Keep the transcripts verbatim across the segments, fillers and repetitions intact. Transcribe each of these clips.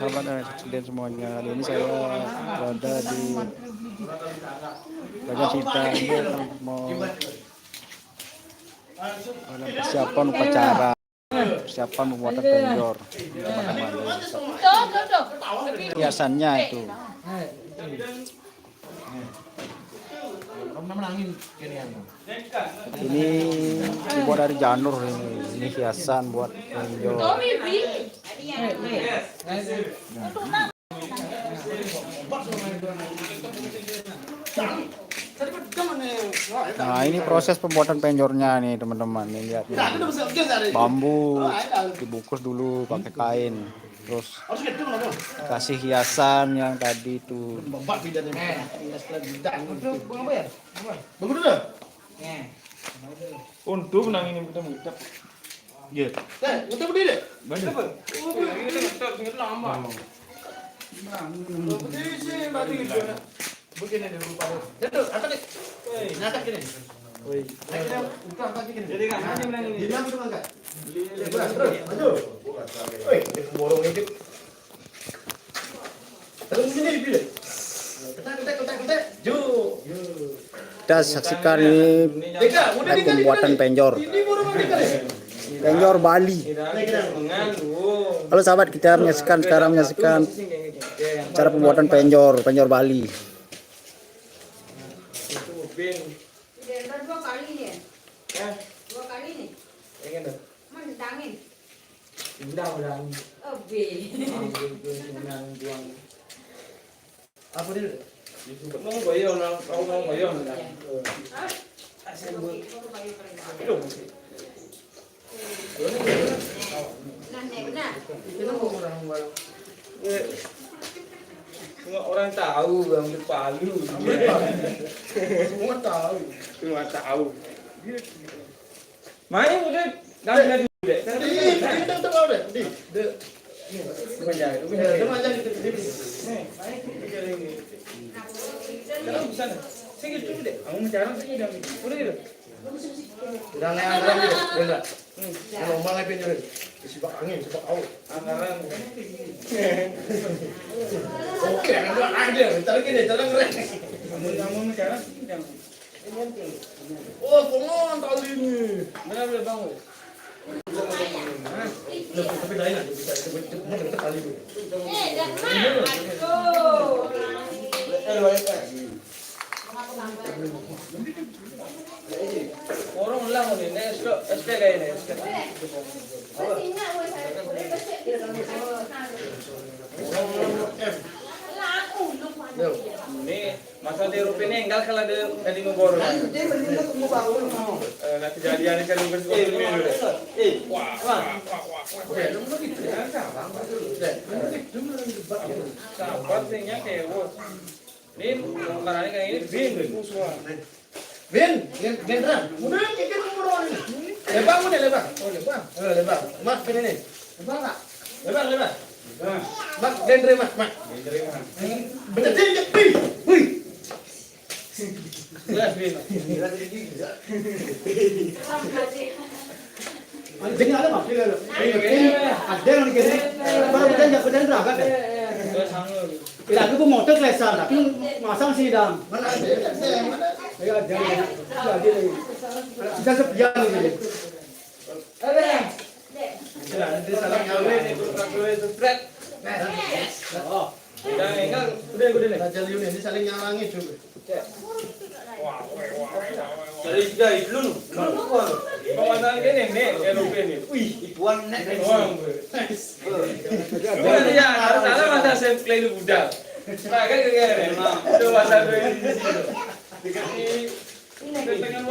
Selamat, eh, kalian semuanya. Hari ini saya berada di Raja Sita. Ini akan mau ada persiapan upacara, persiapan pembuatan penjor, teman-teman. Hiasannya itu. Ini dibuat dari janur ini. Ini hiasan buat penjor. Nah, ini proses pembuatan penjornya nih, teman-teman. Nih, lihat nih. Bambu dibungkus dulu pakai kain. Terus kasih hiasan yang tadi tuh. Untung nang ini kita ngucap. Iya. Teh, ngucap berdiri. Banyak. Lama. Berdiri sih, batu gitu. Begini deh, lupa. Jatuh, angkat deh. Woi. Angkat gini. Woi. Angkat gini, bukan angkat gini. Jadi kan, nanti menang ini. Dia bilang suruh angkat. Terus, terus, maju. Woi, dia borong itu. Terus sini, pilih. Ketek, ketek, ketek, ketek. Ju. Kita saksikan ini. Deka, udah naik dikali, pembuatan dikali. Penjor. Ini borong dikali. Penjor Bali. Halo sahabat, kita menyaksikan, sekarang menyaksikan cara pembuatan penjor, penjor Bali. Itu Upin. Udah dua kali nih. Hah? Dua kali nih. Pengen dong? Mana ditangin? Udah, udah. Oh, B. Ambil, gue senang buang. Apa dia? Mau bayar, orang, orang mau bayar, udah. Hah? Aduh. Nah, nih, benar. Kita mau orang, orang. Eh, semua orang tahu, ambil palu. Ambil palu. Semua tahu. Semua tahu. Main udah, kami lagi udah. Di, di, di, di, di, di. Bukan jangan, bukan jangan. Nih, main kita di sini. Nih, main kita di sini. Kalau bisa, nih. Sini dulu deh. Kamu mencarang sini, udah. Udah gitu. Udah, nggak, nggak, nggak, nggak. Hmm. Kalau mau ngapain dulu? Sibak angin, sibak aur. Anggaran. Oke, ada, ada. Ntar gini, ntar keren. Kamu, kamu mencarang sini, jangan. Oh, pengon tali ini. Benar, benar, Bang. Hah? Loh, tapi lain aja bisa, itu, itu, itu, itu tali itu. Eh, jangan. Aduh. Orang ulang ini, ini S K, S K kayak ini, S K. Ini masa di rupiah ini enggak kalau ada tadi mau borong. Eh, nanti jadi ada kalau bersih ini. Eh, wah, wah, wah, wah, wah. Sabar sih, kayak, wah. Ini, karena ini kayak ini, bin, semua. Bin, bin, bin, Ran. Udah, kita mau borong ini. Lebar, udah, lebar. Oh, lebar. Eh, lebar. Mak, bin ini. Lebar, Kak. Lebar, lebar. Mak, dendre, Mak, Mak. Dendre, Mak. Bener, dendre, wih, wih. Jelas, bin. Jelas, bin. Ini ada, Mas? Iya, iya. Ada yang dikirim. Kalau kita nggak benar, berangkat, ya? Iya, iya. Terus, anu. Tidak, aku motor kelihatan, tapi masang sih, Dang. Mana ada? Ada, mana? Ya, ada. Ya, ada. Bisa sepian ini. Ada. Sudah, nanti salah nyawa itu, itu, Fred. Oh. Udah, enggak, udah, udah, nih. Raja Liu ini saling nyalangin juga. Cek. Wah, wah, wah, wah, wah. Dari tiga itu, lu. Lu, lu, lu. Pemanasan gini, nih, kayak lu ini. Wih, ituan, nek. Wah, gue. Nice. Lu nanti ya, harus salah masa saya play lu budal. Nah, kan, kayak gini. Emang. Itu masa gue di sini. Dikasih.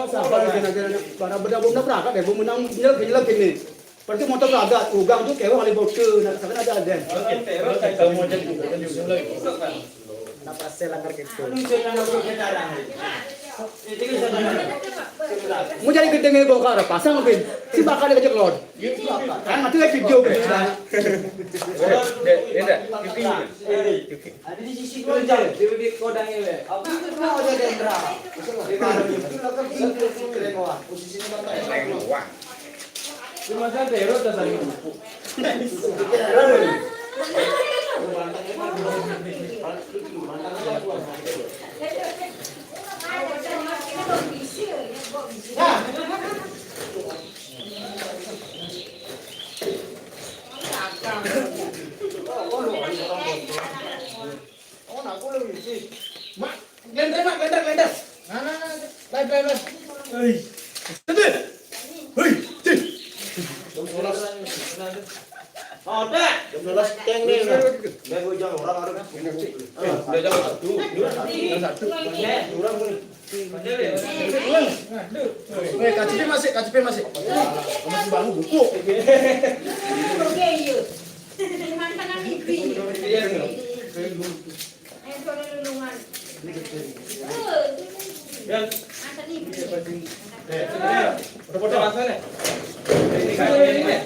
Sabar, aja, aja, aja. Para benda-benda berangkat, ya, gua menang, nyelek, nyelek ini. Berarti motor kagak, ugang tuh kewang kali bocor, nah, sekarang ada, ada. Oke, terus kayak kamu aja juga, kan juga. Kenapa saya langgar gitu? Mau jadi gedenya bongkar, pasang mungkin. Si bakal dikejar lord. Kan mati lagi video gitu. Ada di sisi gua, Jal. Di bibir kodang ini, Le. Aku itu mau aja dendra. Di mana itu? Lo kan sini, sini, sini, keren, wah. Posisinya mata enak, lo. Cuma saya terus, dah, tadi. Keren, lo. Oh, nak aku lagi sih. Mak, glender, Mak, glender, glender. Nah, nah, nah. Live, live, live. Hei. Sedih. Hei, sedih. Jam sebelas. Oh, dah. Jam sebelas keng nih. Nah. Dah, gua jam orang, orang. Eh, udah jam satu. Jam satu. Orang, orang. Weh, K C P masih, K C P masih. Masih bangun buku. Oke, iya. Mantan ibu. Iya, iya. Ayo, suara lulungan. Yan. Mantan ibu. Eh, udah foto apa nih? Ini kan ini nih.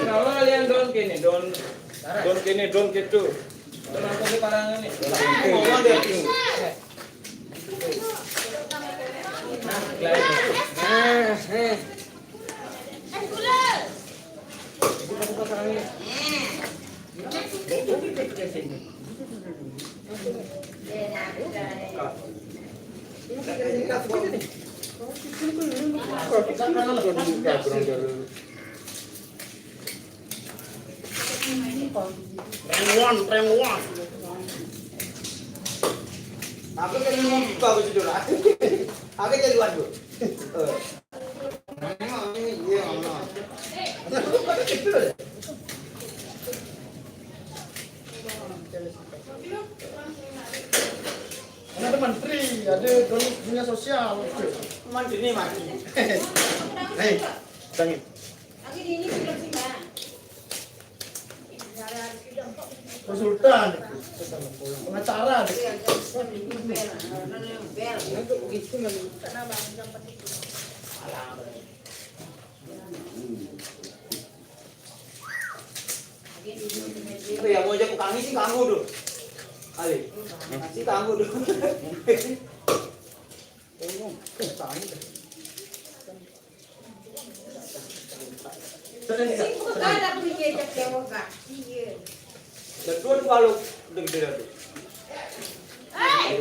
Kalau kalian don kene, don, don kene, don ketu. Kenapa sih parang ini? Ngomong dia. Rengwan, rengwan. Aku kan mau buka aku jujur lah. Aku jadi luar dulu. Eh. Memang ini iya Allah. Ada menteri, ada dunia sosial. Menteri ini mati. Hei, tangin. Konsultan, pengacara. Apa ya, mau jago kami sih kamu tuh. Ali, sih kamu tuh. Sing kok kada punya jak dewa kak. Iya. Dan dua dua lo udah gede dah tuh. Hei.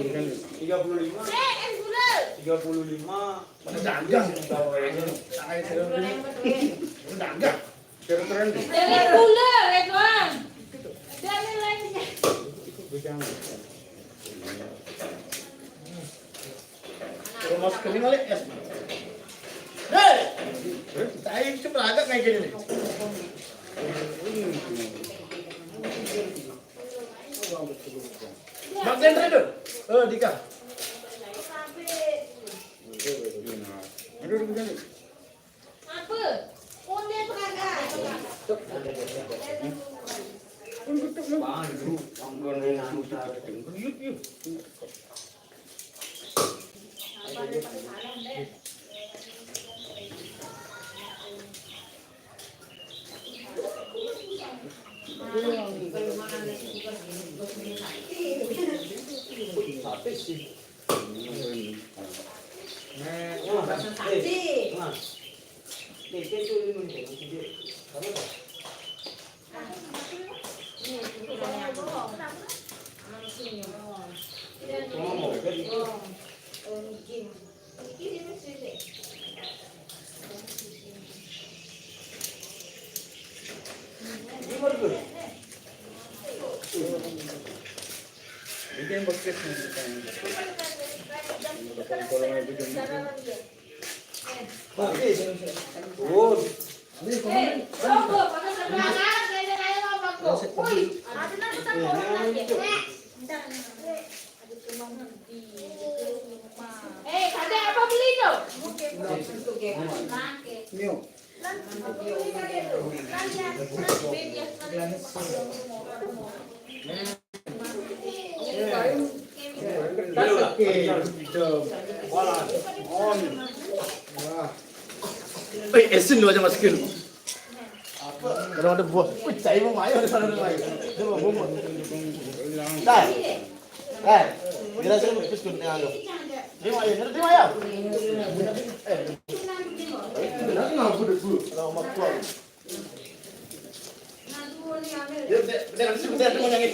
Tiga puluh lima. Hei, es gula. Tiga puluh lima. Mana dagang? Tangan itu. Mana dagang? Keren-keren. Jangan gula, ya Tuhan. Jangan lainnya. Kalau mau sekali balik ya. Hei! Saya itu beragak kayak gini nih. Bang Hendra tuh. Eh, Dika. Aduh, aduh, aduh. Apa? Onde beragak. Bang, lu, bang, lu, lu, lu, lu, lu, lu, lu. Eh, ada apa beli tu? Eh, esin dua jam masuk. Kalau ada buah, wih, saya mau mayo di sana, mayo. Dia mau bungkus. Dah. Eh, kira saya mau pipis dulu tengah lu. Terima ya, terima ya. Eh, benar nggak aku dulu? Kalau mau keluar. Dia, dia, dia nanti sebentar, dia mau nyanyi.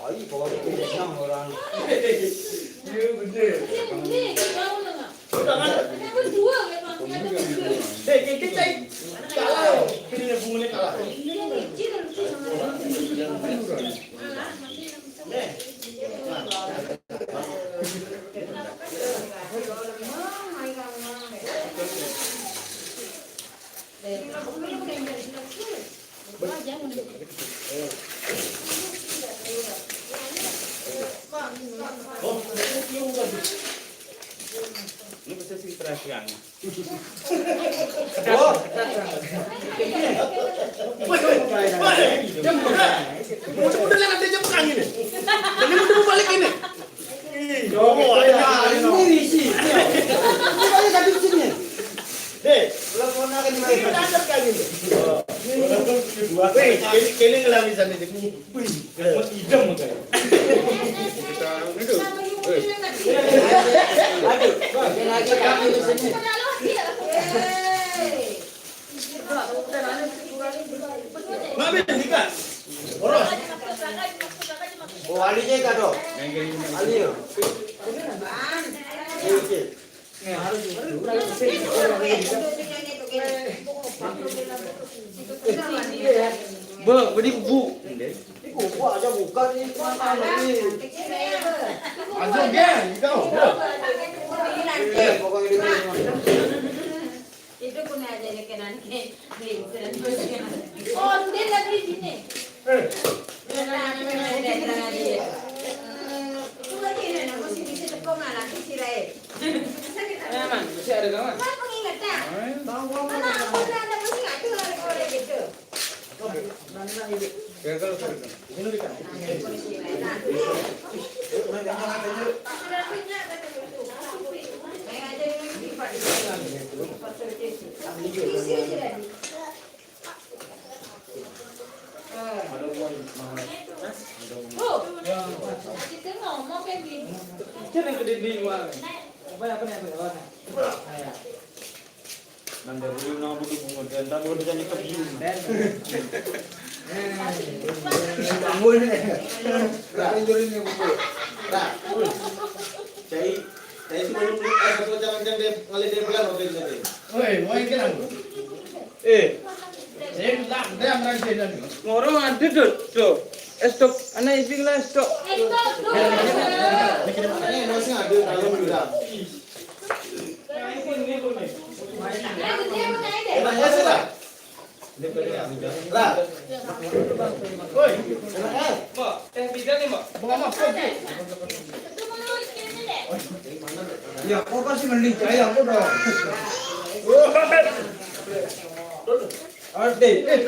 Ai, bawa dia orang. Dia bener. Udah, kan? Hei, kita kalah. Ini punggungnya kalah. Nih. Oh, ini pasti si perhatian. Oh. Woi, woi, woi. Udah, udah, udah, dia jemput angin nih. Dan dia mau balik ini. Ih, oh, ada ini sih. Ini tadi sini. Deh, telepon angin. Ini ada angin. Wih, ini, ini ngelamisan ini. Wih, idem kayak. Kita itu. Aduh, lagi kami di sini. Mami, Dika. Boros. Oh, wali je kado. Wali yo. Oke. Bu, beli bu. Iku buka aja buka nih, mana nih? Aja, Gen, gitu. Iya, pokoknya di sini. Itu pun aja dia kenal ke Vincent. Oh, dia lagi sini. Eh. Dia lagi sini. Itu lagi, nah, masih bisa teko malah, di sini. Aman, masih ada kawan. Kan pengingetan. Mana aku udah ada masih ada orang gitu. Jangan ke dinding, Bang. Apa, apa nih, apa, apa nih? Nang dia beli nang beli bunga, dia ntar beli jadi kebiu. Bangun. Lah, injurin nih, Bu. Lah, cai, cai sih belum beli, eh, satu jangan, jangan dia ngalih dia bilang waktu itu tadi. Woi, mau yang kenal? Eh. Saya bilang, dia nang sih dan. Ngorong ada tuh, tuh. Estok, anak iping lah, estok. Ini masih ada dalam juga. Ya, kok kasih mending saya, aku dah. Ade, eh,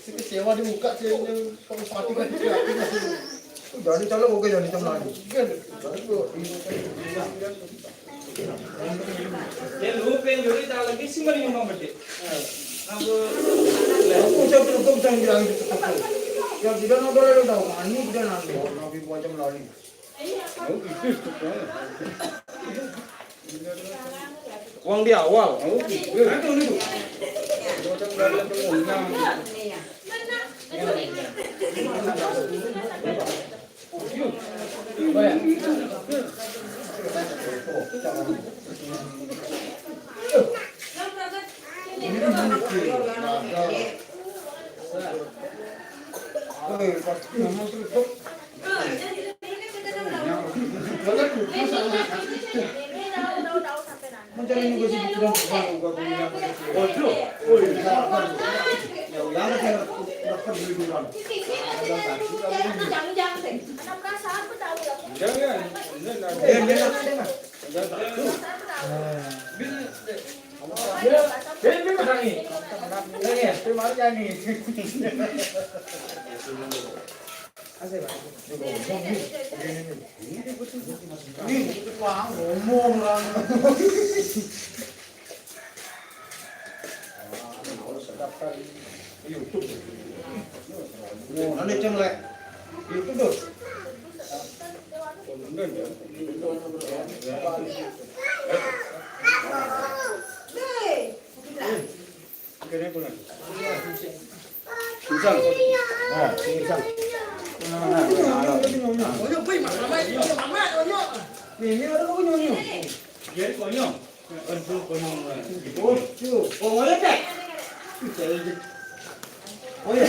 si kecewa dibuka, si yang pakai sepatu kan, si aku masih. Jadi calon oke, jadi calon lagi. Kan, jadi gua di. Ya, lu pengen juri tak lagi sih, mending mau gede. Aku. Aku ucap, aku ucap bilang gitu. Ya, tidak ada, ada, ada. Ini tidak nanti, tapi buat jam lari. Uang di awal. Ini, wah, ngomong lah. Daftar YouTube. Ngomong, nanti cem, lek. Itu tuh. Pisang. Nah, pisang. Nah, nah, nah. Ini ada konyol. Jadi konyol. Aduh, konyol. Oh, tuh. Oh, ngeliat deh. Oh, ya.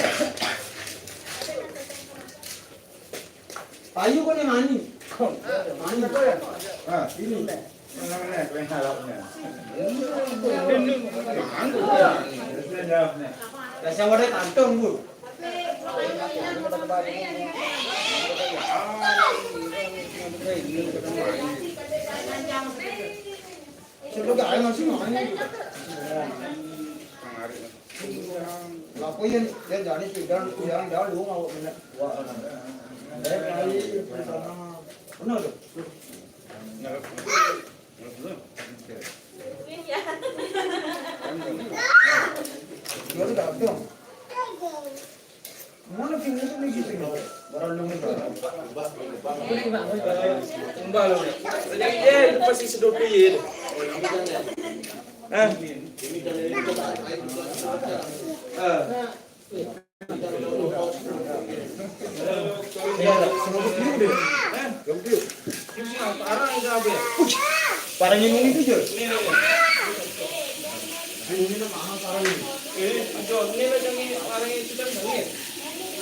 Payu kok ni mani? Mani kau ya? Ha, ini. Mana, mana, kau yang harap ni? Dah siapa ada kantong tu? Sudah gak ada masih mani. Lapo yen, yen jane sidang, sidang jauh lu ngawak minyak. Wah, eh, kali pertama. Benar tu? Dua tu tak betul. Mana pintu tu ni gitu? Barang lu ni. Mbah lu. Jadi dia pasti sedopi ya. Ah. Ah. Iya, dah. Semua betul deh. Betul. Parang ini itu je. Ini, ini. Ini mahal parang ini. Eh, Jo, ini lah yang ini, parang ini kita ni.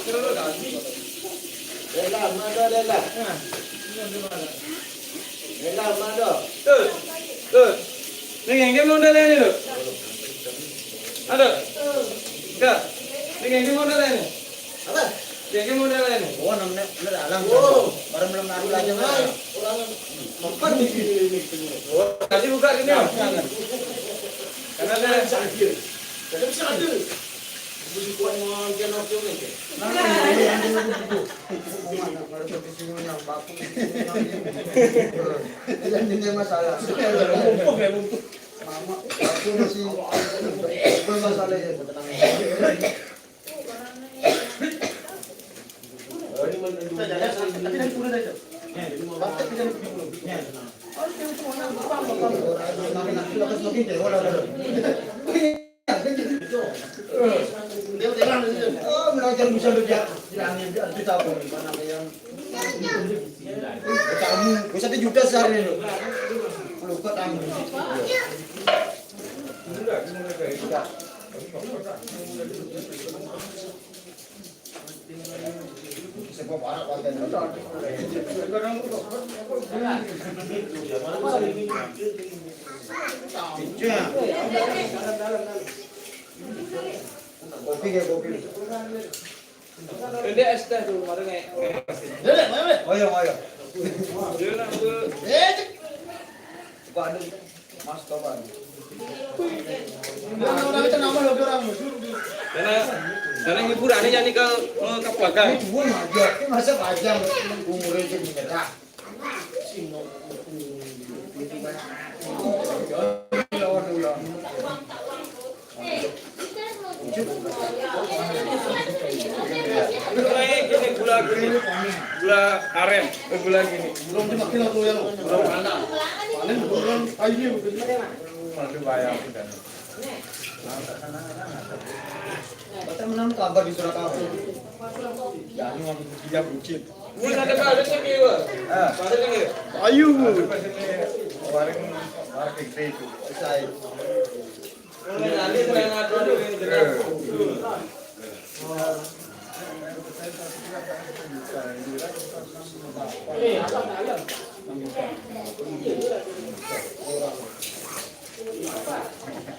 Terus lagi. Dah lah, mana dah lah? Nah, ini ada mana? Dah lah, mana? Tuh, tuh. Ni yang dia belum dah ni tu. Ada. Enggak. Ni yang dia belum dah ni. Apa? Yang dia belum dah ni. Oh, namanya, namanya dalam. Oh. Baru belum naruh lagi. Orang makan di sini, ini, ini. Oh, tadi buka sini. Jangan. Karena ada sakit. Tapi bisa ada. Mesti kuat dengan dia nak dia ni. Nah, ini yang dia butuh. Yang dia masalah. Mumpuk ya, mumpuk. Mama, aku masih bermasalah ya. Oh, belajar bisa lu dia. Bilangin dia, itu tahu mana yang kamu, gua satu juta sehari lu. Lupa kamu. Kopi ya, kopi. Ini es teh tu, kemarin kayak. Ayo, ayo. Dia nak ke. Bukan ada. Mas, coba. Karena, karena hiburannya jadi ke, eh, ke belakang. Ini dua aja. Ini masa panjang umurnya jadi merah. Ini gula gini. Gula aren. Eh, gula gini. Belum dimakan aku ya. Belum. Panen belum. Ayo, gitu. Masih bayar, udah. Baca menang kabar di surat apa? Ya, ini mau dia bucin. Ini ada kabar lagi, Pak. Ah. Ada lagi. Ayo. Ada pas ini warung, warung gede itu. Saya.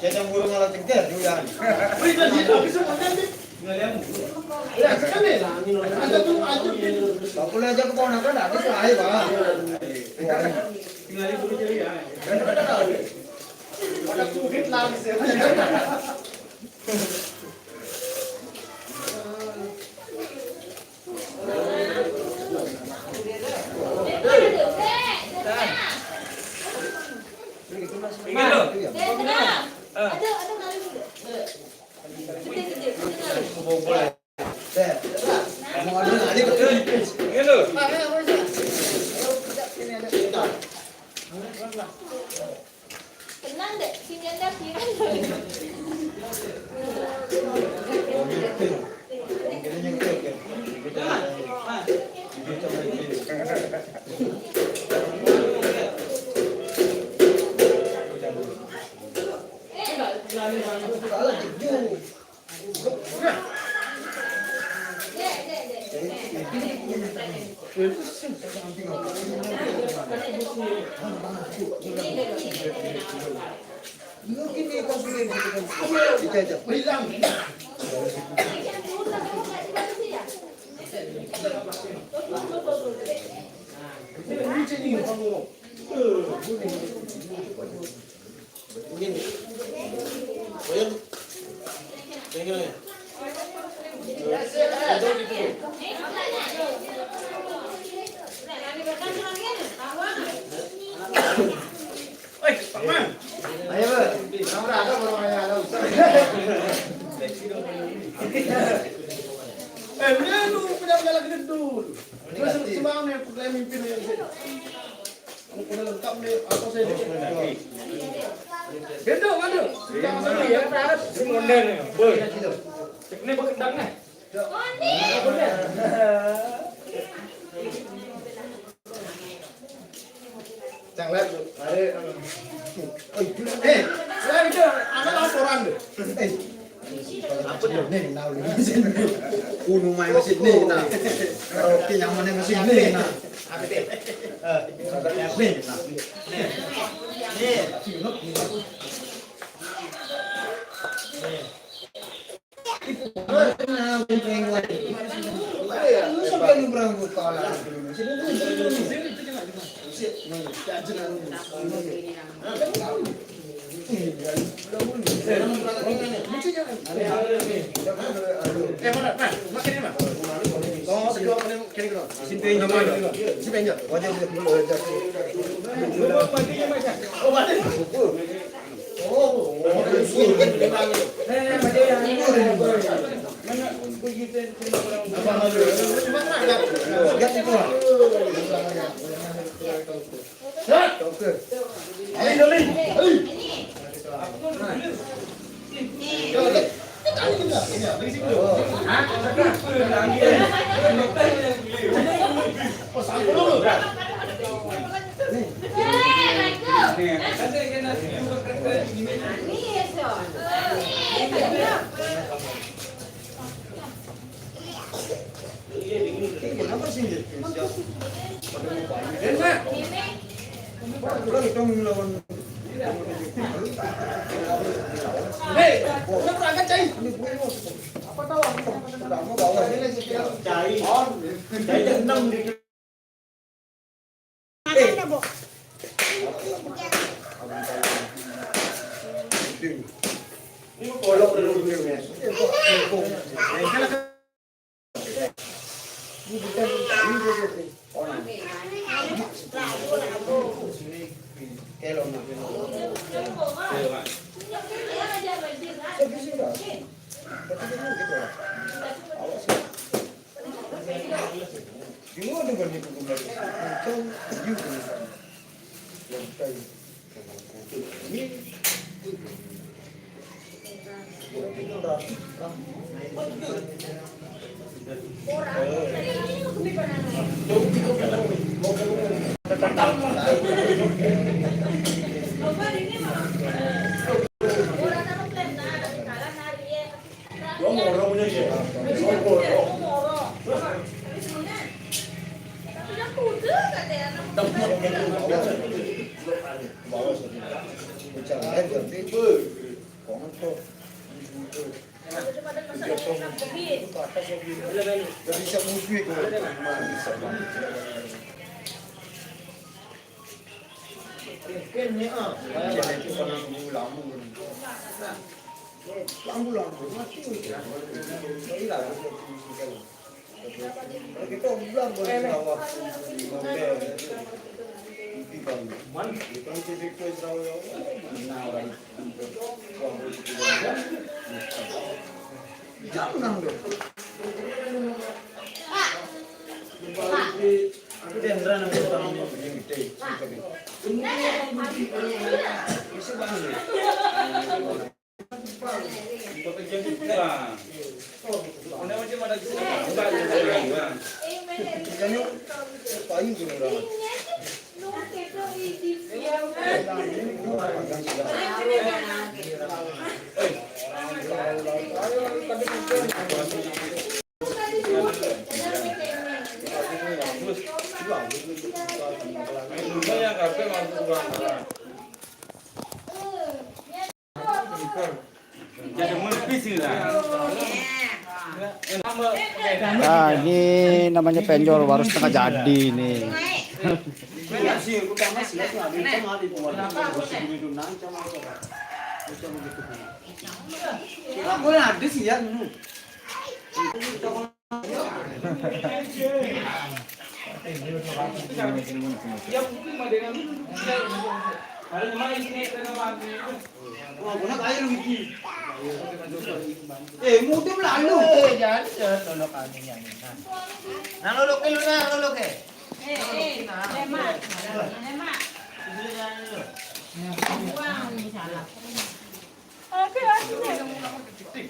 Jadi yang burung malah tegar juga. Aku aja keponakan, aku selain, Pak. Tinggal ibu aja ya. Ada covid lagi sih. Minggir lu. Ah. Gede, gede, gede. Bobol. Tenang, Dek. Sini ada. Oi, Paman. Ayo, Bang. Nomor ada, Bang, ayo, ada usah. Eh, udah lu, udah jalan gedul. Terus semalam yang pukul mimpin yang sih. Kalau udah lengkap nih, apa saya? Gendong, aduh. Jangan sampai ya. Ini mondar nih. Boy. Ini berkendang nih. Cang, lihat, Bu. Ada, eh, eh, itu, ada laporan, deh. Eh. Apa dia? Nih, nah, lu di sini. Kuno main mesin nih, nah. Karaoke nyamannya mesin nih, nah. Apa, deh? Eh, nih, nah. Nih. Nih. Hei, udah berangkat, Cai. Apa tahu? Cai. Cai enam di Jangan dong. Nah, ini namanya penjol baru setengah jadi nih. Eh, mudah lalu. Eh, jangan, jangan lolok anunya, nih. Nah. Nah, lolok ke lu, nah, lolok ke. Eh, eh, lemak. Lemak. Buang, salah. Oke, oke.